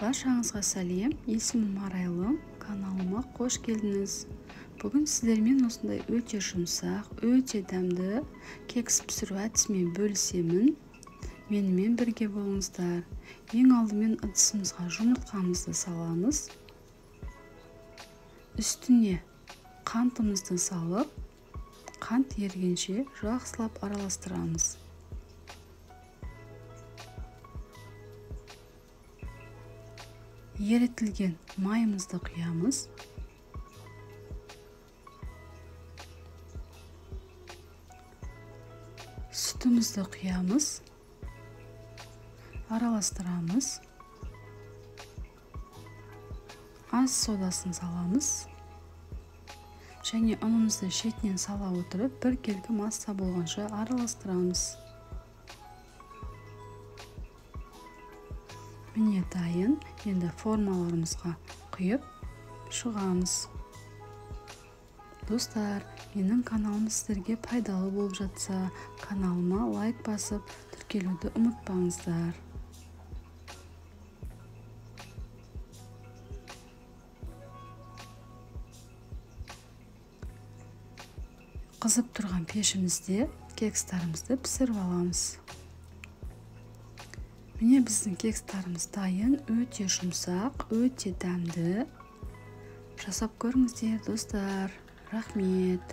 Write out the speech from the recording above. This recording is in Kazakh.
Баршаңызға сәлем, есімім Арайлым, каналыма қош келдіңіз. Бүгін сіздермен осындай өте жұмсақ, өте дәмді кекс пісіру әдісімен бөлісемін. Менімен бірге болыңыздар. Ең алдымен ыдысымызға жұмыртқамызды саламыз. Үстіне қантымызды салып, қант ергенше жақсылап араластырамыз. Ерітілген майымызды құямыз. Сүтімізді құямыз. Араластырамыз. Ас содасын саламыз. Және ұнымызды шетінен сала отырып, біркелкі масса болғанша араластырамыз. Міне дайын. Енді формаларымызға құйып шығамыз. Достар, менің каналым сіздерге пайдалы болып жатса, каналыма лайк басып, тіркелуді ұмытпаңыздар. Қызып тұрған пешімізде кекстарымызды пісіріп аламыз. Міне біздің кекстарымыз дайын, өте жұмсақ, өте дәмді. Жасап көріңіздер, достар. Рахмет.